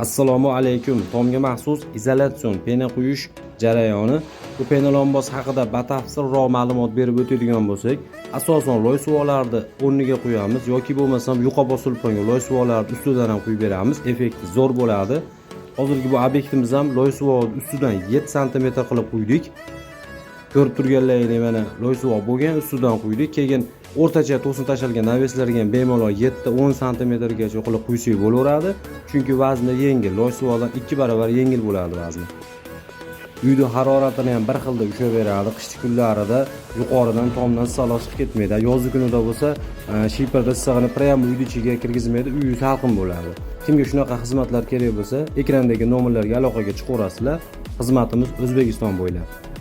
Assalomu alaykum. Tomga maxsus izolyatsion pena quyish jarayoni. Bu pena-lomboz haqida batafsilroq ma'lumot berib o'tadigan bo'lsak, asosan loy suvoqlarni o'rniga quyamiz yoki bo'lmasam yuqa bosilib qo'ygan loy suvoqlarni ustidan ham quyib beramiz. Effekti zo'r bo'ladi. Hozirgi bu obyektimiz ham loy suvoqni ustidan 7 sm qilib quydik. Ko'rib turganlaringdek, mana loy suvoq bo'lgan, ustidan quydik. Keyin o'rtacha to'sin tashalgan навес larga ham bemalol 7-10 santimetrgacha qilib quysak bo'laveradi, chunki vazni yengil, loy suvoqdan 2 barobar yengil bo'ladi vazni. Uyni haroratini ham bir xilda ushlab beradi. Qishki kunlarida yuqoridan, tomdan issiqlik chiqib ketmaydi. Yozgi kunida bo'lsa, shiferda issig'ini прямо uyni ichiga kirgizmaydi, uy salqin bo'ladi. Kimga shunaqa xizmatlar kerak bo'lsa, ekrandagi nomerlarga aloqaga chiqaverasizlar. Xizmatimiz O'zbekiston bo'ylab.